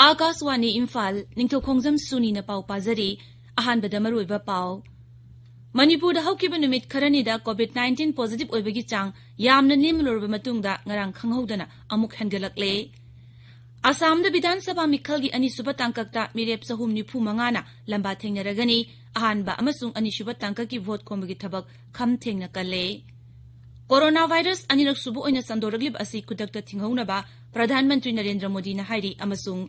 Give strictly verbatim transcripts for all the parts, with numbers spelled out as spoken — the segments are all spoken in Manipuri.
ꯑꯥꯀꯥꯁꯋꯥꯅꯤ ꯏꯝꯐꯥꯜ, ꯅꯤꯡꯊꯧꯈꯣꯡꯖꯝ ꯁꯨꯅꯤꯅ ꯄꯥꯎ ꯄꯥꯖꯔꯤ꯫ ꯑꯍꯥꯟꯕꯗ ꯃꯔꯨꯑꯣꯏꯕ ꯄꯥꯎ꯫ ꯃꯅꯤꯄꯨꯔꯗ ꯍꯧꯈꯤꯕ ꯅꯨꯃꯤꯠ ꯈꯔꯅꯤꯗ COVID nineteen positive ꯑꯣꯏꯕꯒꯤ ꯆꯥꯡ ꯌꯥꯝꯅ ꯅꯦꯝꯂꯨꯔꯕ ꯃꯇꯨꯡꯗ ꯉꯔꯥꯡ ꯈꯪꯍꯧꯗꯅ ꯑꯃꯨꯛ ꯍꯦꯟꯒꯠꯂꯛꯂꯦ꯫ ꯑꯁꯥꯝꯗ ꯕꯤꯙꯥꯟ ꯁꯚꯥ ꯃꯤꯈꯜꯒꯤ ꯑꯅꯤꯁꯨꯕ ꯇꯥꯡꯀꯛꯇ ꯃꯤꯔꯦꯞ ꯆꯍꯨꯝ ꯅꯤꯐꯨ ꯃꯉꯥꯅ ꯂꯝꯕꯥ ꯊꯦꯡꯅꯔꯒꯅꯤ꯫ ꯑꯍꯥꯟꯕ ꯑꯃꯁꯨꯡ ꯑꯅꯤꯁꯨꯕ ꯇꯥꯡꯀꯛꯀꯤ ꯚꯣꯠ ꯈꯣꯝꯕꯒꯤ ꯊꯕꯛ ꯈꯝ ꯊꯦꯡꯅ ꯀꯜꯂꯦ꯫ ꯀꯣꯔꯣꯅꯥ ꯚꯥꯏꯔꯁ ꯑꯅꯤꯔꯛ ꯁꯨꯕ ꯑꯣꯏꯅ ꯁꯟꯗꯣꯔꯛꯂꯤꯕ ꯑꯁꯤ ꯈꯨꯗꯛꯇ ꯊꯤꯡꯍꯧꯅꯕ ꯄ꯭ꯔꯙꯥꯟ ꯃꯟꯇ꯭ꯔꯤ ꯅꯔꯦꯟꯗ꯭ꯔ ꯃꯣꯗꯤꯅ ꯍꯥꯏꯔꯤ ꯑꯃꯁꯨꯡ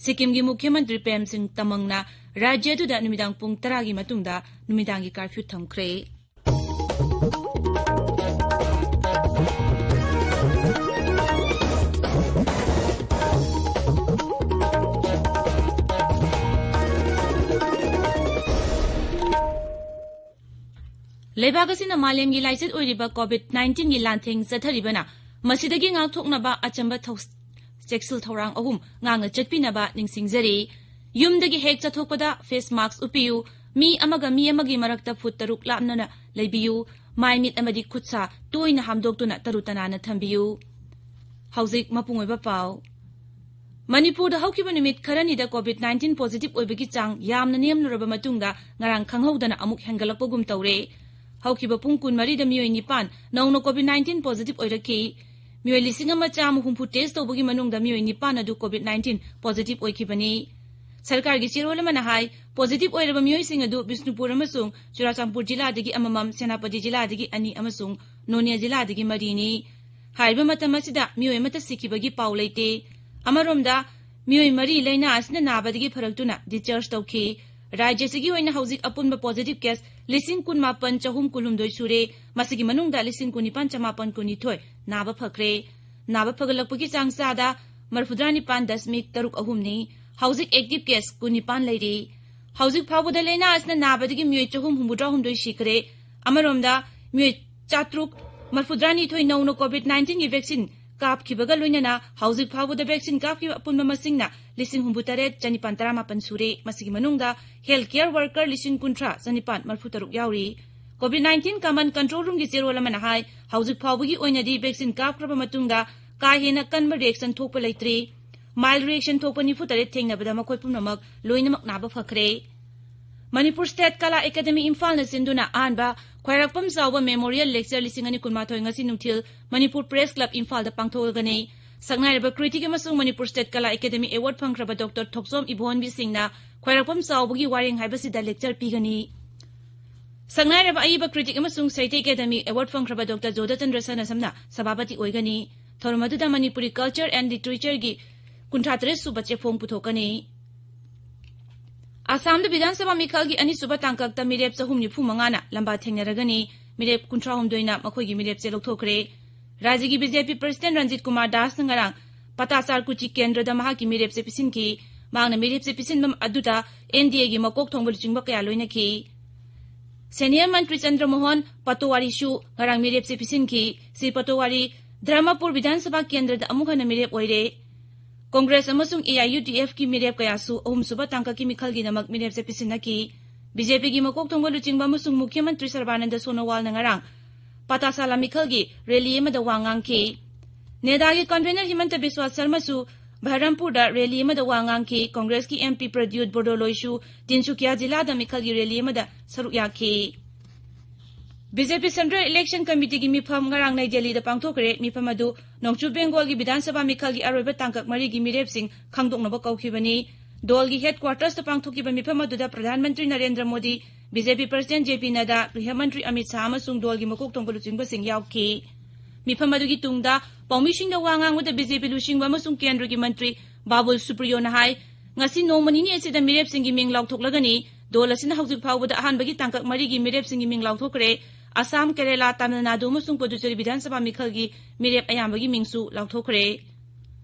ꯁꯤꯛꯀꯤꯝꯒꯤ ꯃꯨꯈ꯭ꯌ ꯃꯟꯇ꯭ꯔꯤ ꯄ꯭ꯔꯦꯝ ꯁꯤꯡ ꯇꯃꯪꯅ ꯔꯥꯖ꯭ꯌ ꯑꯗꯨꯗ ꯅꯨꯃꯤꯗꯥꯡ ꯄꯨꯡ ꯇꯔꯥꯒꯤ ꯃꯇꯨꯡꯗ ꯅꯨꯃꯤꯗꯥꯡꯒꯤ ꯀꯥꯔꯐ꯭ꯌꯨ ꯊꯝꯈ꯭ꯔꯦ꯫ ꯂꯩꯕꯥꯛ ꯑꯁꯤꯅ ꯃꯥꯂꯦꯝꯒꯤ ꯂꯥꯏꯆꯠ ꯑꯣꯏꯔꯤꯕ COVID nineteen ꯒꯤ ꯂꯥꯟꯊꯦꯡ ꯆꯠꯊꯔꯤꯕꯅ ꯃꯁꯤꯗꯒꯤ ꯉꯥꯛꯊꯣꯛꯅꯕ ꯑꯆꯝꯕ ꯊꯧ-, ꯆꯦꯛꯁꯤꯜ ꯊꯧꯔꯥꯡ ꯑꯍꯨꯝ ꯉꯥꯛꯅ ꯆꯠꯄꯤꯅꯕ ꯅꯤꯡꯁꯤꯡꯖꯔꯤ꯫ ꯌꯨꯝꯗꯒꯤ ꯍꯦꯛ ꯆꯠꯊꯣꯛꯄꯗ face mask ꯎꯞꯄꯤꯌꯨ꯫ ꯃꯤ ꯑꯃꯒ ꯃꯤ ꯑꯃꯒꯤ ꯃꯔꯛꯇ ꯐꯨꯠ ꯇꯔꯨꯛ ꯂꯥꯞꯅꯅ ꯂꯩꯕꯤꯌꯨ꯫ ꯃꯥꯏ ꯃꯤꯠ ꯑꯃꯗꯤ ꯈꯨꯠ ꯁꯥ ꯇꯣꯏꯅ ꯍꯥꯝꯗꯣꯛꯇꯨꯅ ꯇꯔꯨ ꯇꯅꯥꯟꯅ ꯊꯝꯕꯤꯌꯨ꯫ ꯍꯧꯖꯤꯛ ꯃꯄꯨꯡ ꯑꯣꯏꯕ ꯄꯥꯎ꯫ ꯃꯅꯤꯄꯨꯔꯗ ꯍꯧꯈꯤꯕ ꯅꯨꯃꯤꯠ ꯈꯔꯅꯤꯗ COVID nineteen positive ꯑꯣꯏꯕꯒꯤ ꯆꯥꯡ ꯌꯥꯝꯅ ꯅꯦꯝꯂꯨꯔꯕ ꯃꯇꯨꯡꯗ ꯉꯔꯥꯡ ꯈꯪꯍꯧꯗꯅ ꯑꯃꯨꯛ ꯍꯦꯟꯒꯠꯂꯛꯄꯒꯨꯝ ꯇꯧꯔꯦ꯫ ꯍꯧꯈꯤꯕ ꯄꯨꯡ ꯀꯨꯟꯃꯔꯤꯗ ꯃꯤꯑꯣꯏ ꯅꯤꯄꯥꯟ ꯅꯧꯅ COVID nineteen positive ꯑꯣꯏꯔꯛꯈꯤ꯫ ꯃꯤꯑꯣꯏ ꯂꯤꯁꯤꯡ ꯑꯃ ꯆꯥꯝꯃ ꯍꯨꯝꯐꯨ test ꯇꯧꯕꯒꯤ ꯃꯅꯨꯡꯗ ꯃꯤꯑꯣꯏ ꯅꯤꯄꯥꯟ ꯑꯗꯨ COVID nineteen positive ꯑꯣꯏꯈꯤꯕꯅꯤ꯫ ꯁꯔꯀꯥꯔꯒꯤ ꯆꯦꯔꯣꯜ ꯑꯃꯅ ꯍꯥꯏ, positive ꯑꯣꯏꯔꯕ ꯃꯤꯑꯣꯏꯁꯤꯡ ꯑꯗꯨ ꯕꯤꯁꯅꯨꯄꯨꯔ ꯑꯃꯁꯨꯡ ꯆꯨꯔꯥꯆꯥꯟꯄꯨꯔ ꯖꯤꯂꯥꯗꯒꯤ ꯑꯃꯃꯝ, ꯁꯦꯅꯥꯄꯇꯤ ꯖꯤꯂꯥꯗꯒꯤ ꯑꯅꯤ ꯑꯃꯁꯨꯡ ꯅꯣꯅꯦ ꯖꯤꯂꯥꯗꯒꯤ ꯃꯔꯤꯅꯤ꯫ ꯍꯥꯏꯔꯤꯕ ꯃꯇꯝ ꯑꯁꯤꯗ ꯃꯤꯑꯣꯏ ꯑꯃꯠꯇ ꯁꯤꯈꯤꯕꯒꯤ ꯄꯥꯎ ꯂꯩꯇꯦ꯫ ꯑꯃꯔꯣꯝꯗ, ꯃꯤꯑꯣꯏ ꯃꯔꯤ ꯂꯥꯏꯅꯥ ꯑꯁꯤꯅ ꯅꯥꯕꯗꯒꯤ ꯐꯔꯛꯇꯨꯅ discharge ꯇꯧꯈꯤ꯫ ꯔꯥꯖ꯭ꯌ ꯑꯁꯤꯒꯤ ꯑꯣꯏꯅ ꯍꯧꯖꯤꯛ ꯑꯄꯨꯟꯕ positive case ꯂꯤꯁꯤꯡ ꯀꯨꯟ ꯃꯥꯄꯟ ꯆꯍꯨꯝ ꯀꯨꯟꯍꯨꯝꯗꯣꯏ ꯁꯨꯔꯦ꯫ ꯃꯁꯤꯒꯤ ꯃꯅꯨꯡꯗ ꯂꯤꯁꯤꯡ ꯀꯨꯟ ꯅꯤꯄꯥꯟ ꯆꯃꯥꯄꯟ ꯀꯨꯟꯅꯤꯊꯣꯏ ꯅꯥꯕ ꯐꯈ꯭ꯔꯦ꯫ ꯅꯥꯕ ꯐꯒꯠꯂꯛꯄꯒꯤ ꯆꯥꯡ ꯆꯥꯗ ꯃꯔꯐꯨꯇꯔꯥ ꯅꯤꯄꯥꯟ ꯗꯁꯃꯤꯛ ꯇꯔꯨꯛ ꯑꯍꯨꯝꯅꯤ꯫ ꯍꯧꯖꯤꯛ active case ꯀꯨꯟꯅꯤꯄꯥꯟ ꯂꯩꯔꯤ꯫ ꯍꯧꯖꯤꯛ ꯐꯥꯎꯕꯗ ꯂꯥꯏꯅꯥ ꯑꯁꯤꯅ ꯅꯥꯕꯗꯒꯤ ꯃꯤꯑꯣꯏ ꯆꯍꯨꯝ ꯍꯨꯝꯐꯨꯇꯔꯥ ꯍꯨꯝꯗꯣꯏ ꯁꯤꯈ꯭ꯔꯦ꯫ ꯑꯃꯔꯣꯝꯗ, ꯃꯤꯑꯣꯏ ꯆꯥꯇ꯭ꯔꯨꯛ ꯃꯔꯐꯨꯇꯔꯥꯅꯤꯊꯣꯏ ꯅꯧꯅ COVID nineteen ꯒꯤ vaccine ꯀꯥꯞꯈꯤꯕꯒ ꯂꯣꯏꯅꯅ ꯍꯧꯖꯤꯛ ꯐꯥꯎꯕꯗ vaccine ꯀꯥꯞꯈꯤꯕ ꯑꯄꯨꯟꯕ ꯃꯁꯤꯡꯅ ꯂꯤꯁꯤꯡ ꯍꯨꯝꯐꯨ ꯇꯔꯦꯠ ꯆꯅꯤꯄꯥꯟ ꯇꯔꯥꯃꯥꯄꯟ ꯁꯨꯔꯦ꯫ ꯃꯁꯤꯒꯤ ꯃꯅꯨꯡꯗ health care worker ꯂꯤꯁꯤꯡ ꯀꯨꯟꯊ꯭ꯔꯥ ꯆꯅꯤꯄꯥꯟ ꯃꯔꯐꯨ ꯇꯔꯨꯛ ꯌꯥꯎꯔꯤ꯫ COVID nineteen command control room ꯒꯤ ꯆꯦꯔꯣꯜ ꯑꯃꯅ ꯍꯥꯏ, ꯍꯧꯖꯤꯛ ꯐꯥꯎꯕꯒꯤ ꯑꯣꯏꯅꯗꯤ vaccine ꯀꯥꯞꯈ꯭ꯔꯕ ꯃꯇꯨꯡꯗ ꯀꯥ ꯍꯦꯟꯅ ꯀꯟꯕ reaction ꯊꯣꯛꯄ ꯂꯩꯇ꯭ꯔꯤ꯫ Mild reaction ꯊꯣꯛꯄ ꯅꯤꯐꯨ ꯇꯔꯦꯠ ꯊꯦꯡꯅꯕꯗ ꯃꯈꯣꯏ ꯄꯨꯝꯅꯃꯛ ꯂꯣꯏꯅꯃꯛ ꯅꯥꯕ ꯐꯈ꯭ꯔꯦ꯫ ꯃꯅꯤꯄꯨꯔ ꯁ꯭ꯇꯦꯠ ꯀꯂꯥ ꯑꯦꯀꯥꯗꯦꯃꯤ ꯏꯝꯐꯥꯜꯅ ꯁꯤꯟꯗꯨꯅ ꯑꯍꯥꯟꯕ ꯈ꯭ꯋꯥꯏꯔꯥꯛꯄꯝ ꯆꯥꯎꯕ ꯃꯦꯃꯣꯔꯤꯌꯦꯜ ꯂꯦꯛꯆꯔ ꯂꯤꯁꯤꯡ ꯑꯅꯤ ꯀꯨꯟꯃꯥꯊꯣꯏ ꯉꯁꯤ ꯅꯨꯡꯊꯤꯜ ꯃꯅꯤꯄꯨꯔ ꯄ꯭ꯔꯦꯁ ꯀ꯭ꯂꯕ ꯏꯝꯐꯥꯜꯗ ꯄꯥꯡꯊꯣꯛꯂꯒꯅꯤ꯫ ꯁꯛꯅꯥꯏꯔꯕ ꯀ꯭ꯔꯤꯇꯤꯛ ꯑꯃꯁꯨꯡ ꯃꯅꯤꯄꯨꯔ ꯁ꯭ꯇꯦꯠ ꯀꯂꯥ ꯑꯦꯀꯥꯗꯦꯃꯤ ꯑꯦꯋꯥꯔꯗ ꯐꯪꯈ꯭ꯔꯕ ꯗꯣꯛꯇꯔ ꯊꯣꯛꯆꯣꯝ ꯏꯕꯣꯍꯟꯕꯤ ꯁꯤꯡꯅ ꯈ꯭ꯋꯥꯏꯔꯥꯛꯄꯝ ꯆꯥꯎꯕꯒꯤ ꯋꯥꯔꯦꯡ ꯍꯥꯏꯕꯁꯤꯗ ꯂꯦꯛꯆꯔ ꯄꯤꯒꯅꯤ꯫ ꯁꯛꯅꯥꯏꯔꯕ ꯑꯏꯕ ꯀ꯭ꯔꯤꯇꯤꯛ ꯑꯃꯁꯨꯡ ꯁꯥꯍꯤꯇ꯭ꯌ ꯑꯦꯀꯥꯗꯦꯃꯤ ꯑꯦꯋꯥꯔꯗ ꯐꯪꯈ꯭ꯔꯕ ꯗꯣꯛꯇꯔ ꯖꯣꯙꯆꯟꯗ꯭ꯔ ꯁꯅꯥꯁꯝꯅ ꯁꯚꯥꯄꯇꯤ ꯑꯣꯏꯒꯅꯤ꯫ ꯊꯧꯔꯝ ꯑꯗꯨꯗ ꯃꯅꯤꯄꯨꯔꯤ ꯀꯜꯆꯔ ꯑꯦꯟ ꯂꯤꯇꯔꯦꯆꯔꯒꯤ ꯀꯨꯟꯊ꯭ꯔꯥ ꯇꯔꯦꯠ ꯁꯨꯕ ꯆꯦꯐꯣꯡ ꯄꯨꯊꯣꯛꯀꯅꯤ꯫ ꯑꯁꯥꯝꯗ ꯕꯤꯙꯥꯟ ꯁꯚꯥ ꯃꯤꯈꯜꯒꯤ ꯑꯅꯤꯁꯨꯕ ꯇꯥꯡꯀꯛꯇ ꯃꯤꯔꯦꯞ ꯆꯍꯨꯝ ꯅꯤꯐꯨ ꯃꯉꯥꯅ ꯂꯝꯕꯥ ꯊꯦꯡꯅꯔꯒꯅꯤ꯫ ꯃꯤꯔꯦꯞ ꯀꯨꯟꯊ꯭ꯔꯥ ꯍꯨꯝꯗꯣꯏꯅ ꯃꯈꯣꯏꯒꯤ ꯃꯤꯔꯦꯞꯁꯦ ꯂꯧꯊꯣꯛꯈ꯭ꯔꯦ꯫ ꯔꯥꯖ꯭ꯌꯒꯤ ꯕꯤ ꯖꯦ ꯄꯤ ꯄ꯭ꯔꯁꯤꯗꯦꯟ ꯔꯟꯖꯤꯠ ꯀꯨꯃꯥꯔ ꯗꯥꯁꯅ ꯉꯔꯥꯡ ꯄꯇꯥꯆꯥꯔ ꯀꯨꯆꯤ ꯀꯦꯟꯗ꯭ꯔꯗ ꯃꯍꯥꯛꯀꯤ ꯃꯤꯔꯦꯞꯁꯦ ꯄꯤꯁꯤꯟꯈꯤ꯫ ꯃꯍꯥꯛꯅ ꯃꯤꯔꯦꯞꯁꯦ ꯄꯤꯁꯤꯟꯕ ꯑꯗꯨꯗ ꯑꯦꯟ ꯗꯤ ꯑꯦꯒꯤ ꯃꯀꯣꯛ ꯊꯣꯡꯕ ꯂꯨꯆꯤꯡꯕ ꯀꯌꯥ ꯂꯣꯏꯅꯈꯤ꯫ ꯁꯦꯅꯤꯌꯔ ꯃꯟꯇ꯭ꯔꯤ ꯆꯟꯗ꯭ꯔ ꯃꯣꯍꯟ ꯄꯇꯣꯋꯥꯔꯤꯁꯨ ꯉꯔꯥꯡ ꯃꯤꯔꯦꯞꯁꯦ ꯄꯤꯁꯤꯟꯈꯤ꯫ ꯁ꯭ꯔꯤ ꯄꯇꯣꯋꯥꯔꯤ ꯙꯔꯃꯄꯨꯔ ꯕꯤꯙꯥꯟ ꯁꯚꯥ ꯀꯦꯟꯗ꯭ꯔꯗ ꯑꯃꯨꯛ ꯍꯟꯅ ꯃꯤꯔꯦꯞ ꯑꯣꯏꯔꯦ꯫ ꯀꯣꯡꯒ꯭ꯔꯦꯁ ꯑꯃꯁꯨꯡ ꯑꯦ ꯑꯥꯏ ꯌꯨ ꯗꯤ ꯑꯦꯐꯀꯤ ꯃꯤꯔꯦꯞ ꯀꯌꯥꯁꯨ ꯑꯍꯨꯝꯁꯨꯕ ꯇꯥꯡꯀꯛꯀꯤ ꯃꯤꯈꯜꯒꯤꯗꯃꯛ ꯃꯤꯔꯦꯞꯁꯦ ꯄꯤꯁꯤꯟꯅꯈꯤ꯫ ꯕꯤ ꯖꯦ ꯄꯤꯒꯤ ꯃꯀꯣꯛ ꯊꯣꯡꯕ ꯂꯨꯆꯤꯡꯕ ꯑꯃꯁꯨꯡ ꯃꯨꯈ꯭ꯌ ꯃꯟꯇ꯭ꯔꯤ ꯁꯔꯕꯥꯅꯟꯗ ꯁꯣꯅꯣꯋꯥꯜꯅ ꯉꯔꯥꯡ ꯄꯇꯥꯁꯥꯂꯥ ꯃꯤꯈꯜꯒꯤ ꯔꯦꯂꯤ ꯑꯃꯗ ꯋꯥ ꯉꯥꯡꯈꯤ꯫ ꯅꯦꯗꯥꯒꯤ ꯀꯟꯚꯦꯅꯔ ꯍꯤꯃꯟꯇ ꯕꯤꯁ꯭ꯋꯥ ꯁꯔꯃꯁꯨ ꯕꯍꯔꯝꯄꯨꯔꯗ ꯔꯦꯂꯤ ꯑꯃꯗ ꯋꯥ ꯉꯥꯡꯈꯤ꯫ ꯀꯣꯡꯒ꯭ꯔꯦꯁꯀꯤ ꯑꯦꯝ ꯄꯤ ꯄ꯭ꯔꯗ꯭ꯌꯨꯠ ꯕꯣꯔꯗꯣꯂꯣꯏꯁꯨ ꯇꯤꯟꯁꯨꯀꯤꯌꯥ ꯖꯤꯂꯥꯗ ꯃꯤꯈꯜꯒꯤ ꯔꯦꯂꯤ ꯑꯃꯗ ꯁꯔꯨꯛ ꯌꯥꯈꯤ꯫ ꯕꯤ ꯖꯦ ꯄꯤ ꯁꯦꯟꯇ꯭ꯔꯦꯜ ꯏꯂꯦꯛꯁꯟ ꯀꯃꯤꯇꯤꯒꯤ ꯃꯤꯐꯝ ꯉꯔꯥꯡ ꯅꯩ ꯗꯦꯜꯂꯤꯗ ꯄꯥꯡꯊꯣꯛꯈ꯭ꯔꯦ꯫ ꯃꯤꯐꯝ ꯑꯗꯨ ꯅꯣꯡꯆꯨꯞ ꯕꯦꯡꯒꯣꯜꯒꯤ ꯕꯤꯙꯥꯟ ꯁꯚꯥ ꯃꯤꯈꯜꯒꯤ ꯑꯔꯣꯏꯕ ꯇꯥꯡꯀꯛ ꯃꯔꯤꯒꯤ ꯃꯤꯔꯦꯞꯁꯤꯡ ꯈꯪꯗꯣꯛꯅꯕ ꯀꯧꯈꯤꯕꯅꯤ꯫ ꯗꯣꯜꯒꯤ ꯍꯦꯗ ꯀ꯭ꯋꯥꯔꯇꯔꯁꯇ ꯄꯥꯡꯊꯣꯛꯈꯤꯕ ꯃꯤꯐꯝ ꯑꯗꯨꯗ ꯄ꯭ꯔꯙꯥꯟ ꯃꯟꯇ꯭ꯔꯤ ꯅꯔꯦꯟꯗ꯭ꯔ ꯃꯣꯗꯤ, ꯕꯤ ꯖꯦ ꯄꯤ ꯄ꯭ꯔꯁꯤꯗꯦꯟ ꯖꯦ ꯄꯤ ꯅꯗꯥ, ꯒ꯭ꯔꯤꯍ ꯃꯟꯇ꯭ꯔꯤ ꯑꯃꯤꯠ ꯁꯥꯍ ꯑꯃꯁꯨꯡ ꯗꯣꯜꯒꯤ ꯃꯀꯣꯛ ꯊꯣꯡꯕ ꯂꯨꯆꯤꯡꯕꯁꯤꯡ ꯌꯥꯎꯈꯤ꯫ ꯃꯤꯐꯝ ꯑꯗꯨꯒꯤ ꯇꯨꯡꯗ ꯄꯥꯎꯃꯤꯁꯤꯡꯗ ꯋꯥ ꯉꯥꯡꯕꯗ ꯕꯤ ꯖꯦ ꯄꯤ ꯂꯨꯆꯤꯡꯕ ꯑꯃꯁꯨꯡ ꯀꯦꯟꯗ꯭ꯔꯒꯤ ꯃꯟꯇ꯭ꯔꯤ ꯕꯥꯕꯨꯜ ꯁꯨꯄ꯭ꯔꯤꯌꯣꯅ ꯍꯥꯏ, ꯉꯁꯤ ꯅꯣꯡꯃ ꯅꯤꯅꯤ ꯑꯁꯤꯗ ꯃꯤꯔꯦꯞꯁꯤꯡꯒꯤ ꯃꯤꯡ ꯂꯥꯎꯊꯣꯛꯂꯒꯅꯤ꯫ ꯗꯣꯜ ꯑꯁꯤꯅ ꯍꯧꯖꯤꯛ ꯐꯥꯎꯕꯗ ꯑꯍꯥꯟꯕꯒꯤ ꯇꯥꯡꯀꯛ ꯃꯔꯤꯒꯤ ꯃꯤꯔꯦꯞꯁꯤꯡꯒꯤ ꯃꯤꯡ ꯂꯥꯎꯊꯣꯛꯈ꯭ꯔꯦ꯫ ꯑꯁꯥꯝ, ꯀꯦꯔꯦꯂꯥ, ꯇꯥꯃꯤꯜ ꯅꯥꯗꯨ ꯑꯃꯁꯨꯡ ꯄꯨꯗꯨꯆꯦꯔꯤ ꯕꯤꯙꯥꯟ ꯁꯚꯥ ꯃꯤꯈꯜꯒꯤ ꯃꯤꯔꯦꯞ ꯑꯌꯥꯝꯕꯒꯤ ꯃꯤꯡꯁꯨ ꯂꯥꯎꯊꯣꯛꯈ꯭ꯔꯦ꯫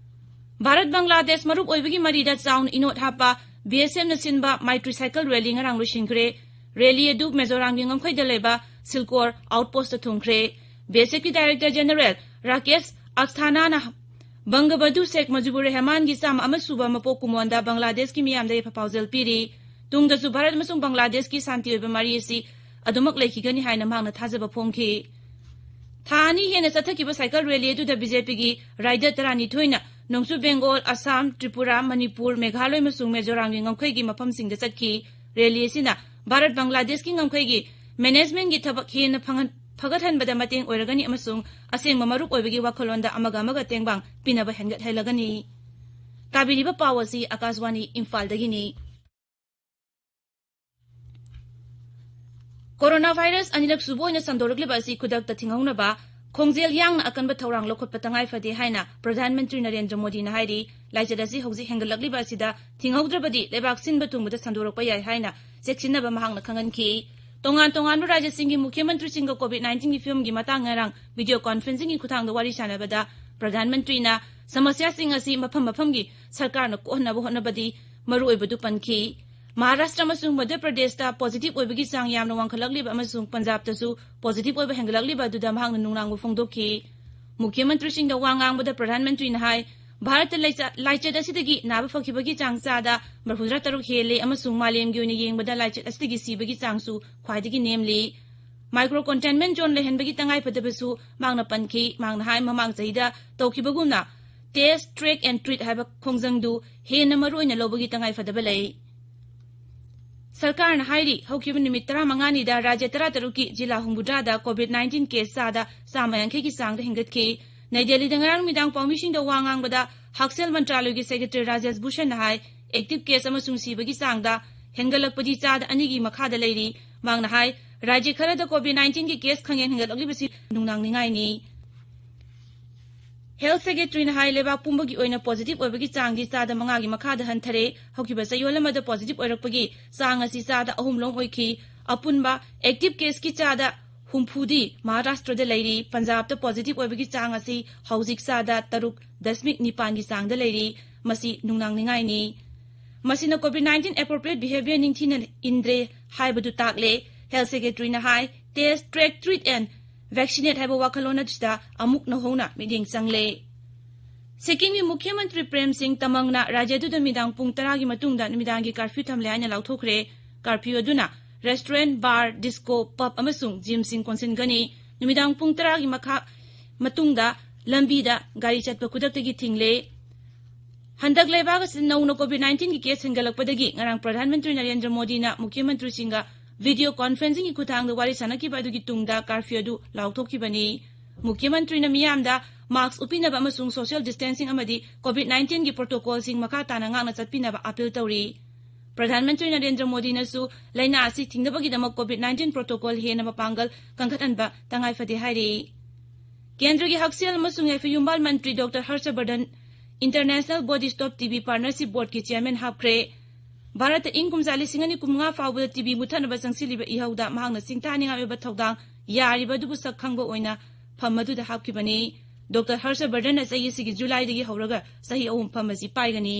ꯚꯥꯔꯠ ꯕꯪꯒ꯭ꯂꯥꯗꯦꯁ ꯃꯔꯨꯞ ꯑꯣꯏꯕꯒꯤ ꯃꯔꯤꯗ ꯆꯥꯎꯅ ꯏꯅꯣꯠ ꯍꯥꯞꯄ ꯕꯤ ꯑꯦꯁ ꯑꯦꯐꯅ ꯁꯤꯟꯕ ꯃꯥꯏꯇ꯭ꯔꯤ ꯁꯥꯏꯀꯜ ꯔꯦꯂꯤ ꯉꯔꯥꯡ ꯂꯣꯏꯁꯤꯟꯈ꯭ꯔꯦ꯫ ꯔꯦꯂꯤ ꯑꯗꯨ ꯃꯤꯖꯣꯔꯥꯝꯒꯤ ꯉꯝꯈꯩꯗ ꯂꯩꯕ ꯁꯤꯜꯀꯣꯔ ꯑꯥꯎꯠꯄꯣꯁꯇ ꯊꯨꯡꯈ꯭ꯔꯦ꯫ ꯕꯤ ꯑꯦꯁ ꯑꯦꯐꯀꯤ ꯗꯥꯏꯔꯦꯛꯇꯔ ꯖꯦꯅꯔꯦꯜ ꯔꯥꯀꯦꯁ ꯑꯁꯊꯥꯅꯥꯅ ꯕꯪꯒꯕꯟꯙꯨ ꯁꯦꯈ ꯃꯨꯖꯤꯕꯨꯔ ꯔꯍꯃꯥꯟꯒꯤ ꯆꯥꯝꯃ ꯑꯃ ꯁꯨꯕ ꯃꯄꯣꯛ ꯀꯨꯝꯑꯣꯟꯗ ꯕꯪꯒ꯭ꯂꯥꯗꯦꯁꯀꯤ ꯃꯤꯌꯥꯝꯗ ꯌꯥꯏꯐ ꯄꯥꯎꯖꯦꯜ ꯄꯤꯔꯤ꯫ ꯇꯨꯡꯗꯁꯨ ꯚꯥꯔꯠ ꯑꯃꯁꯨꯡ ꯕꯪꯒ꯭ꯂꯥꯗꯦꯁꯀꯤ ꯁꯥꯟꯇꯤ ꯑꯣꯏꯕ ꯃꯔꯤ ꯑꯁꯤ ꯑꯗꯨꯃꯛ ꯂꯩꯈꯤꯒꯅꯤ ꯍꯥꯏꯅ ꯃꯍꯥꯛꯅ ꯊꯥꯖꯕ ꯐꯣꯡꯈꯤ꯫ ꯊꯥ ꯑꯅꯤ ꯍꯦꯟꯅ ꯆꯠꯊꯈꯤꯕ ꯁꯥꯏꯀꯜ ꯔꯦꯂꯤ ꯑꯗꯨꯗ ꯕꯤ ꯖꯦ ꯄꯤꯒꯤ ꯔꯥꯏꯗꯔ ꯇꯔꯥꯅꯤꯊꯣꯏꯅ ꯅꯣꯡꯆꯨꯞ ꯕꯦꯡꯒꯣꯜ, ꯑꯁꯥꯝ, ꯇ꯭ꯔꯤꯄꯨꯔꯥ, ꯃꯅꯤꯄꯨꯔ, ꯃꯦꯘꯥꯂꯣꯏ ꯑꯃꯁꯨꯡ ꯃꯤꯖꯣꯔꯥꯝꯒꯤ ꯉꯝꯈꯩꯒꯤ ꯃꯐꯝꯁꯤꯡꯗ ꯆꯠꯈꯤ꯫ ꯔꯦꯂꯤ ꯑꯁꯤꯅ ꯚꯥꯔꯠ ꯕꯪꯒ꯭ꯂꯥꯗꯦꯁꯀꯤ ꯉꯝꯈꯩꯒꯤ ꯃꯦꯅꯦꯖꯃꯦꯟꯠꯀꯤ ꯊꯕꯛ ꯍꯦꯟꯅ ꯐꯪꯍꯟ-, ꯐꯒꯠꯍꯟꯕꯗ ꯃꯇꯦꯡ ꯑꯣꯏꯔꯒꯅꯤ ꯑꯃꯁꯨꯡ ꯑꯁꯦꯡꯕ ꯃꯔꯨꯞ ꯑꯣꯏꯕꯒꯤ ꯋꯥꯈꯜꯂꯣꯟꯗ ꯑꯃꯒ ꯑꯃꯒ ꯇꯦꯡꯕꯥꯡ ꯄꯤꯅꯕ ꯍꯦꯟꯒꯠꯍꯜꯂꯒꯅꯤ꯫ ꯇꯥꯕꯤꯔꯤꯕ ꯄꯥꯎ ꯑꯁꯤ ꯑꯀꯥꯁꯕꯥꯅꯤ ꯏꯝꯐꯥꯜꯗꯒꯤꯅꯤ꯫ ꯀꯣꯔꯣꯅꯥ ꯚꯥꯏꯔꯁ ꯑꯅꯤꯔꯛ ꯁꯨꯕ ꯑꯣꯏꯅ ꯁꯟꯗꯣꯔꯛꯂꯤꯕ ꯑꯁꯤ ꯈꯨꯗꯛꯇ ꯊꯤꯡꯍꯧꯅꯕ ꯈꯣꯡꯖꯦꯜ ꯌꯥꯡꯅ ꯑꯀꯟꯕ ꯊꯧꯔꯥꯡ ꯂꯧꯈꯠꯄ ꯇꯉꯥꯏ ꯐꯗꯦ ꯍꯥꯏꯅ ꯄ꯭ꯔꯙꯥꯟ ꯃꯟꯇ꯭ꯔꯤ ꯅꯔꯦꯟꯗ꯭ꯔ ꯃꯣꯗꯤꯅ ꯍꯥꯏꯔꯤ꯫ ꯂꯥꯏꯆꯠ ꯑꯁꯤ ꯍꯧꯖꯤꯛ ꯍꯦꯟꯒꯠꯂꯛꯂꯤꯕ ꯑꯁꯤꯗ ꯊꯤꯡꯍꯧꯗ꯭ꯔꯕꯗꯤ ꯂꯩꯕꯥꯛ ꯁꯤꯟꯕ ꯊꯨꯡꯕꯗ ꯁꯟꯗꯣꯔꯛꯄ ꯌꯥꯏ ꯍꯥꯏꯅ ꯆꯦꯛꯁꯤꯟꯅꯕ ꯃꯍꯥꯛꯅ ꯈꯪꯍꯟꯈꯤ꯫ ꯇꯣꯉꯥꯟ ꯇꯣꯉꯥꯟꯕ ꯔꯥꯖ꯭ꯌꯁꯤꯡꯒꯤ ꯃꯨꯈ꯭ꯌ ꯃꯟꯇ꯭ꯔꯤꯁꯤꯡꯒ ꯀꯣꯚꯤꯗ ꯅꯥꯏꯟꯇꯤꯟꯒꯤ ꯐꯤꯕꯝꯒꯤ ꯃꯇꯥꯡ ꯉꯔꯥꯡ ꯚꯤꯗꯤꯑꯣ ꯀꯣꯟꯐꯔꯦꯟꯁꯤꯡꯒꯤ ꯈꯨꯠꯊꯥꯡꯗ ꯋꯥꯔꯤ ꯁꯥꯟꯅꯕꯗ ꯄ꯭ꯔꯙꯥꯟ ꯃꯟꯇ꯭ꯔꯤꯅ ꯁꯃꯁ꯭ꯌꯥꯁꯤꯡ ꯑꯁꯤ ꯃꯐꯝ ꯃꯐꯝꯒꯤ ꯁꯔꯀꯥꯔꯅ ꯀꯣꯛꯍꯟꯅꯕ ꯍꯣꯠꯅꯕꯗꯤ ꯃꯔꯨꯑꯣꯏꯕꯗꯨ ꯄꯟꯈꯤ꯫ ꯃꯍꯥꯔꯥꯁꯇ꯭ꯔ ꯑꯃꯁꯨꯡ ꯃꯙ꯭ꯌ ꯄ꯭ꯔꯗꯦꯁꯇ ꯄꯣꯖꯤꯇꯤꯚ ꯑꯣꯏꯕꯒꯤ ꯆꯥꯡ ꯌꯥꯝꯅ ꯋꯥꯡꯈꯠꯂꯛꯂꯤꯕ ꯑꯃꯁꯨꯡ ꯄꯟꯖꯥꯕꯇꯁꯨ ꯄꯣꯖꯤꯇꯤꯚ ꯑꯣꯏꯕ ꯍꯦꯟꯒꯠꯂꯛꯂꯤꯕ ꯑꯗꯨꯗ ꯃꯍꯥꯛꯅ ꯅꯨꯡꯅꯥꯡꯕ ꯐꯣꯡꯗꯣꯛꯈꯤ꯫ ꯃꯨꯈ꯭ꯌ ꯃꯟꯇ꯭ꯔꯤꯁꯤꯡꯗ ꯋꯥ ꯉꯥꯡꯕꯗ ꯄ꯭ꯔꯙꯥꯟ ꯃꯟꯇ꯭ꯔꯤꯅ ꯍꯥꯏ, ꯚꯥꯔꯠꯇ ꯂꯩꯆ-, ꯂꯥꯏꯆꯠ ꯑꯁꯤꯗꯒꯤ ꯅꯥꯕ ꯐꯈꯤꯕꯒꯤ ꯆꯥꯡ ꯆꯥꯗ ꯃꯔꯐꯨꯇꯔꯥ ꯇꯔꯨꯛ ꯍꯦꯜꯂꯦ ꯑꯃꯁꯨꯡ ꯃꯥꯂꯦꯝꯒꯤ ꯑꯣꯏꯅ ꯌꯦꯡꯕꯗ ꯂꯥꯏꯆꯠ ꯑꯁꯤꯗꯒꯤ ꯁꯤꯕꯒꯤ ꯆꯥꯡꯁꯨ ꯈ꯭ꯋꯥꯏꯗꯒꯤ ꯅꯦꯝꯂꯤ꯫ ꯃꯥꯏꯀ꯭ꯔꯣ ꯀꯟꯇꯦꯟꯃꯦꯟꯠ ꯖꯣꯟ ꯂꯩꯍꯟꯕꯒꯤ ꯇꯉꯥꯏꯐꯗꯕꯁꯨ ꯃꯍꯥꯛꯅ ꯄꯟꯈꯤ꯫ ꯃꯍꯥꯛꯅ ꯍꯥꯏ, ꯃꯃꯥꯡ ꯆꯍꯤꯗ ꯇꯧꯈꯤꯕꯒꯨꯝꯅ test, track and treat ꯍꯥꯏꯕ ꯈꯣꯡꯖꯪꯗꯨ ꯍꯦꯟꯅ ꯃꯔꯨꯑꯣꯏꯅ ꯂꯧꯕꯒꯤ ꯇꯉꯥꯏꯐꯗꯕ ꯂꯩ꯫ ꯁꯔꯀꯥꯔꯅ ꯍꯥꯏꯔꯤ, ꯍꯧꯈꯤꯕ ꯅꯨꯃꯤꯠ ꯇꯔꯥꯃꯉꯥꯅꯤꯗ ꯔꯥꯖ꯭ꯌ ꯇꯔꯥꯇꯔꯨꯛꯀꯤ ꯖꯤꯂꯥ ꯍꯨꯝꯐꯨꯇꯔꯥꯗ ꯀꯣꯚꯤꯗ ꯅꯥꯏꯟꯇꯤꯟ ꯀꯦꯁ ꯆꯥꯗ ꯆꯥꯝꯃ ꯌꯥꯡꯈꯩꯒꯤ ꯆꯥꯡꯗ ꯍꯦꯟꯒꯠꯈꯤ꯫ ꯅꯩ ꯗꯦꯜꯂꯤꯗ ꯉꯔꯥꯡ ꯅꯨꯃꯤꯗꯥꯡ ꯄꯥꯎꯃꯤꯁꯤꯡꯗ ꯋꯥ ꯉꯥꯡꯕꯗ ꯍꯛꯁꯦꯜ ꯃꯟꯇ꯭ꯔꯥꯂꯌꯒꯤ ꯁꯦꯀ꯭ꯔꯦꯇꯔꯤ ꯔꯥꯖꯦꯁ ꯚꯨꯁꯟꯅ ꯍꯥꯏ, ꯑꯦꯛꯇꯤꯚ ꯀꯦꯁ ꯑꯃꯁꯨꯡ ꯁꯤꯕꯒꯤ ꯆꯥꯡꯗ ꯍꯦꯟꯒꯠꯂꯛꯄꯗꯤ ꯆꯥꯗ ꯑꯅꯤꯒꯤ ꯃꯈꯥꯗ ꯂꯩꯔꯤ꯫ ꯃꯍꯥꯛꯅ ꯍꯥꯏ, ꯔꯥꯖ꯭ꯌ ꯈꯔꯗ ꯀꯣꯚꯤꯗ ꯅꯥꯏꯟꯇꯤꯟꯒꯤ ꯀꯦꯁ ꯈꯪꯍꯦꯟ ꯍꯦꯟꯒꯠꯂꯛꯂꯤꯕꯁꯤ ꯅꯨꯡꯅꯥꯡꯅꯤꯡꯉꯥꯏꯅꯤ꯫ ꯍꯦꯜꯊ ꯁꯦꯀ꯭ꯔꯦꯇꯔꯤꯅ ꯍꯥꯏ, ꯂꯩꯕꯥꯛ ꯄꯨꯝꯕꯒꯤ ꯑꯣꯏꯅ ꯄꯣꯖꯤꯇꯤꯚ ꯑꯣꯏꯕꯒꯤ ꯆꯥꯡꯗꯤ ꯆꯥꯗ ꯃꯉꯥꯒꯤ ꯃꯈꯥꯗ ꯍꯟꯊꯔꯦ꯫ ꯍꯧꯈꯤꯕ ꯆꯌꯣꯜ ꯑꯃꯗ ꯄꯣꯖꯤꯇꯤꯚ ꯑꯣꯏꯔꯛꯄꯒꯤ ꯆꯥꯡ ꯑꯁꯤ ꯆꯥꯗ ꯑꯍꯨꯝ ꯂꯣꯝ ꯑꯣꯏꯈꯤ꯫ ꯑꯄꯨꯟꯕ ꯑꯦꯛꯇꯤꯚ ꯀꯦꯁꯀꯤ ꯆꯥꯗ ꯍꯨꯝꯐꯨꯗꯤ ꯃꯍꯥꯔꯥꯁꯇ꯭ꯔꯗ ꯂꯩꯔꯤ꯫ ꯄꯟꯖꯥꯕꯇ ꯄꯣꯖꯤꯇꯤꯚ ꯑꯣꯏꯕꯒꯤ ꯆꯥꯡ ꯑꯁꯤ ꯍꯧꯖꯤꯛ ꯆꯥꯗ ꯇꯔꯨꯛ ꯗꯁꯃꯤꯛ ꯅꯤꯄꯥꯟꯒꯤ ꯆꯥꯡꯗ ꯂꯩꯔꯤ꯫ ꯃꯁꯤ ꯅꯨꯡꯅꯥꯡꯅꯤꯡꯉꯥꯏꯅꯤ꯫ ꯃꯁꯤꯅ ꯀꯣꯚꯤꯗ ꯅꯥꯏꯟꯇꯤꯟ appropriate behavior ꯅꯤꯡꯊꯤꯅ ꯏꯟꯗ꯭ꯔꯦ ꯍꯥꯏꯕꯗꯨ ꯇꯥꯛꯂꯦ꯫ Health ꯁꯦꯀ꯭ꯔꯦꯇꯔꯤꯅ high, test, track, treat and vaccinate ꯍꯥꯏꯕ ꯋꯥꯈꯜꯂꯣꯟ ꯑꯁꯤꯗ ꯑꯃꯨꯛ ꯅꯧꯍꯧꯅ ꯃꯤꯠꯌꯦꯡ ꯆꯪꯂꯦ꯫ ꯁꯤꯛꯀꯤꯝꯒꯤ ꯃꯨꯈ꯭ꯌ ꯃꯟꯇ꯭ꯔꯤ ꯄ꯭ꯔꯦꯝ ꯁꯤꯡ ꯇꯃꯪꯅ ꯔꯥꯖ꯭ꯌ ꯑꯗꯨꯗ ꯅꯨꯃꯤꯗꯥꯡ ꯄꯨꯡ ꯇꯔꯥꯒꯤ ꯃꯇꯨꯡꯗ ꯅꯨꯃꯤꯗꯥꯡꯒꯤ ꯀꯔꯐ꯭ꯌꯨ ꯊꯝꯂꯦ ꯍꯥꯏꯅ ꯂꯥꯎꯊꯣꯛꯈ꯭ꯔꯦ꯫ ꯀꯔꯐ꯭ꯌꯨ ꯑꯗꯨꯅ ꯔꯦꯁꯇꯨꯔꯦꯟꯠ, ꯕꯥꯔ, ꯗꯤꯁꯀꯣ, ꯄꯕ ꯑꯃꯁꯨꯡ ꯖꯤꯝꯁꯤꯡ ꯀꯣꯟꯁꯤꯟꯒꯅꯤ꯫ ꯅꯨꯃꯤꯗꯥꯡ ꯄꯨꯡ ꯇꯔꯥꯒꯤ ꯃꯈꯥ ꯃꯇꯨꯡꯗ ꯂꯝꯕꯤꯗ ꯒꯥꯔꯤ ꯆꯠꯄ ꯈꯨꯗꯛꯇꯒꯤ ꯊꯤꯡꯂꯦ꯫ ꯍꯟꯗꯛ ꯂꯩꯕꯥꯛ ꯑꯁꯤꯗ ꯅꯧꯅ COVID nineteenꯒꯤ case ꯍꯦꯟꯒꯠꯂꯛꯄꯗꯒꯤ ꯉꯔꯥꯡ ꯄ꯭ꯔꯙꯥꯟ ꯃꯟꯇ꯭ꯔꯤ ꯅꯔꯦꯟꯗ꯭ꯔ ꯃꯣꯗꯤꯅ ꯃꯨꯈ꯭ꯌ ꯃꯟꯇ꯭ꯔꯤꯁꯤꯡꯒ video conferencingꯒꯤ ꯈꯨꯠꯊꯥꯡꯗ ꯋꯥꯔꯤ ꯁꯥꯟꯅꯈꯤꯕ ꯑꯗꯨꯒꯤ ꯇꯨꯡꯗ curfew ꯑꯗꯨ ꯂꯥꯎꯊꯣꯛꯈꯤꯕꯅꯤ꯫ ꯃꯨꯈ꯭ꯌ ꯃꯟꯇ꯭ꯔꯤꯅ ꯃꯤꯌꯥꯝꯗ mask ꯎꯞꯄꯤꯅꯕ ꯑꯃꯁꯨꯡ social distancing ꯑꯃꯗꯤ COVID nineteenꯒꯤ protocolꯁꯤꯡ ꯃꯈꯥ ꯇꯥꯅ ꯉꯥꯛꯅ ꯆꯠꯄꯤꯅꯕ appeal ꯇꯧꯔꯤ꯫ ꯄ꯭ꯔꯙꯥꯟ ꯃꯟꯇ꯭ꯔꯤ ꯅꯔꯦꯟꯗ꯭ꯔ ꯃꯣꯗꯤꯅꯁꯨ ꯂꯥꯏꯅꯥ ꯑꯁꯤ ꯊꯤꯡꯅꯕꯒꯤꯗꯃꯛ COVID nineteen protocol ꯍꯦꯟꯅ ꯃꯄꯥꯡꯒꯜ ꯀꯟꯈꯠꯍꯟꯕ ꯇꯉꯥꯏ ꯐꯗꯦ ꯍꯥꯏꯔꯤ꯫ ꯀꯦꯟꯗ꯭ꯔꯒꯤ ꯍꯛꯁꯦꯜ ꯑꯃꯁꯨꯡ ꯌꯥꯏꯐ ꯌꯨꯝꯕꯥꯜ ꯃꯟꯇ꯭ꯔꯤ ꯗꯣꯛꯇꯔ ꯍꯔꯁ ꯕꯔꯙꯟ International Body Stop TB Partnership Boardꯀꯤ chairman ꯍꯥꯞꯈ꯭ꯔꯦ꯫ ꯚꯥꯔꯠꯇ ꯏꯪ ꯀꯨꯝꯖꯥ ꯂꯤꯁꯤꯡ ꯑꯅꯤ ꯀꯨꯟꯃꯉꯥ ꯐꯥꯎꯕꯗ TB ꯃꯨꯠꯊꯠꯅꯕ ꯆꯪꯁꯤꯜꯂꯤꯕ ꯏꯍꯧꯗ ꯃꯍꯥꯛꯅ ꯁꯤꯡꯊꯥꯅꯤꯡꯉꯥꯏ ꯑꯣꯏꯕ ꯊꯧꯗꯥꯡ ꯌꯥꯔꯤꯕ ꯑꯗꯨꯕꯨ ꯁꯛ ꯈꯪꯕ ꯑꯣꯏꯅ ꯐꯝ ꯑꯗꯨꯗ ꯍꯥꯞꯈꯤꯕꯅꯤ꯫ ꯗꯣꯛꯇꯔ ꯍꯔꯁ ꯕꯔꯙꯟꯅ ꯆꯍꯤ ꯑꯁꯤꯒꯤ ꯖꯨꯂꯥꯏꯗꯒꯤ ꯍꯧꯔꯒ ꯆꯍꯤ ꯑꯍꯨꯝ ꯐꯝ ꯑꯁꯤ ꯄꯥꯏꯒꯅꯤ꯫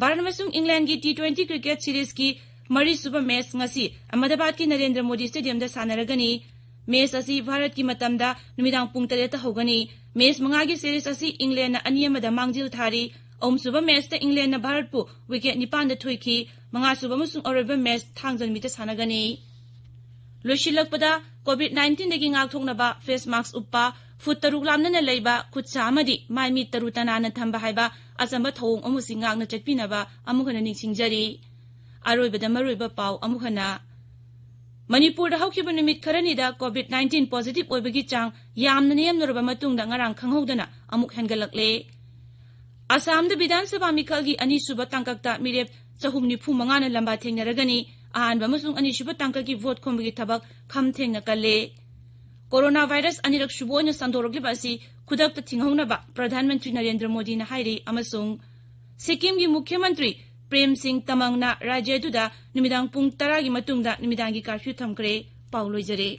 ꯚꯥꯔꯠ ꯑꯃꯁꯨꯡ ꯏꯪꯂꯦꯟꯒꯤ T twenty cricket seriesꯀꯤ ꯃꯔꯤꯁꯨꯕ match ꯉꯁꯤ ꯑꯍꯃꯗꯥꯕꯥꯗꯀꯤ ꯅꯔꯦꯟꯗ꯭ꯔ ꯃꯣꯗꯤ stadiumꯗ ꯁꯥꯟꯅꯔꯒꯅꯤ꯫ Match ꯑꯁꯤ ꯚꯥꯔꯠꯀꯤ ꯃꯇꯝꯗ ꯅꯨꯃꯤꯗꯥꯡ ꯄꯨꯡ ꯇꯔꯦꯠꯇ ꯍꯧꯒꯅꯤ꯫ Match ꯃꯉꯥꯒꯤ series ꯑꯁꯤ ꯏꯪꯂꯦꯟꯅ ꯑꯅꯤ ꯑꯃꯗ ꯃꯥꯡꯖꯤꯜ ꯊꯥꯔꯤ꯫ ꯑꯍꯨꯝꯁꯨꯕ matchꯇ ꯏꯪꯂꯦꯟꯅ ꯚꯥꯔꯠꯄꯨ wicket ꯅꯤꯄꯥꯟꯗ ꯊꯣꯏꯈꯤ꯫ ꯃꯉꯥꯁꯨꯕ ꯑꯃꯁꯨꯡ ꯑꯔꯣꯏꯕ match ꯊꯥꯡꯖ ꯅꯨꯃꯤꯠꯇ ꯁꯥꯟꯅꯒꯅꯤ꯫ ꯂꯣꯏꯁꯤꯜꯂꯛꯄꯗ, COVID nineteenꯗꯒꯤ ꯉꯥꯛꯊꯣꯛꯅꯕ face mask ꯎꯞꯄ, ꯐꯨꯠ ꯇꯔꯨꯛ ꯂꯥꯞꯅꯅ ꯂꯩꯕ, ꯈꯨꯠ ꯁꯥ ꯑꯃꯗꯤ ꯃꯥꯏ ꯃꯤꯠ ꯇꯔꯨ ꯇꯅꯥꯟꯅ ꯊꯝꯕ ꯍꯥꯏꯕ ꯑꯆꯝꯕ ꯊꯧꯑꯣꯡ ꯑꯍꯨꯝꯁꯤ ꯉꯥꯛꯅ ꯆꯠꯄꯤꯅꯕ ꯑꯃꯨꯛ ꯍꯟꯅ ꯅꯤꯡꯁꯤꯡꯖꯔꯤ꯫ ꯑꯔꯣꯏꯕꯗ ꯃꯔꯨꯑꯣꯏꯕ ꯄꯥꯎ ꯑꯃꯨꯛ ꯍꯟꯅ꯫ ꯃꯅꯤꯄꯨꯔꯗ ꯍꯧꯈꯤꯕ ꯅꯨꯃꯤꯠ ꯈꯔꯅꯤꯗ COVID nineteen positive ꯑꯣꯏꯕꯒꯤ ꯆꯥꯡ ꯌꯥꯝꯅ ꯅꯦꯝꯅꯔꯕ ꯃꯇꯨꯡꯗ ꯉꯔꯥꯡ ꯈꯪꯍꯧꯗꯅ ꯑꯃꯨꯛ ꯍꯦꯟꯒꯠꯂꯛꯂꯦ꯫ ꯑꯁꯥꯝꯗ ꯕꯤꯙꯥꯟ ꯁꯚꯥ ꯃꯤꯈꯜꯒꯤ ꯑꯅꯤꯁꯨꯕ ꯇꯥꯡꯀꯛꯇ ꯃꯤꯔꯦꯞ ꯆꯍꯨꯝ ꯅꯤꯐꯨ ꯃꯉꯥꯅ ꯂꯝꯕꯥ ꯊꯦꯡꯅꯔꯒꯅꯤ꯫ ꯑꯍꯥꯟꯕ ꯑꯃꯁꯨꯡ ꯑꯅꯤꯁꯨꯕ ꯇꯥꯡꯀꯛꯀꯤ ꯚꯣꯠ ꯈꯣꯝꯕꯒꯤ ꯊꯕꯛ ꯈꯝ ꯊꯦꯡꯅ ꯀꯜꯂꯦ꯫ ꯀꯣꯔꯣꯅꯥ ꯚꯥꯏꯔꯁ ꯑꯅꯤꯔꯛ ꯁꯨꯕ ꯑꯣꯏꯅ ꯁꯟꯗꯣꯔꯛꯂꯤꯕ ꯑꯁꯤ ꯈꯨꯗꯛꯇ ꯊꯤꯡꯍꯧꯅꯕ ꯄ꯭ꯔꯙꯥꯟ ꯃꯟꯇ꯭ꯔꯤ ꯅꯔꯦꯟꯗ꯭ꯔ ꯃꯣꯗꯤꯅ ꯍꯥꯏꯔꯤ ꯑꯃꯁꯨꯡ ꯁꯤꯛꯀꯤꯝꯒꯤ ꯃꯨꯈ꯭ꯌ ꯃꯟꯇ꯭ꯔꯤ ꯄ꯭ꯔꯦꯝ ꯁꯤꯡ ꯇꯃꯪꯅ ꯔꯥꯖ꯭ꯌ ꯑꯗꯨꯗ ꯅꯨꯃꯤꯗꯥꯡ ꯄꯨꯡ ꯇꯔꯥꯒꯤ ꯃꯇꯨꯡꯗ ꯅꯨꯃꯤꯗꯥꯡꯒꯤ curfew ꯊꯝꯈ꯭ꯔꯦ꯫ ꯄꯥꯎ ꯂꯣꯏꯖꯔꯦ꯫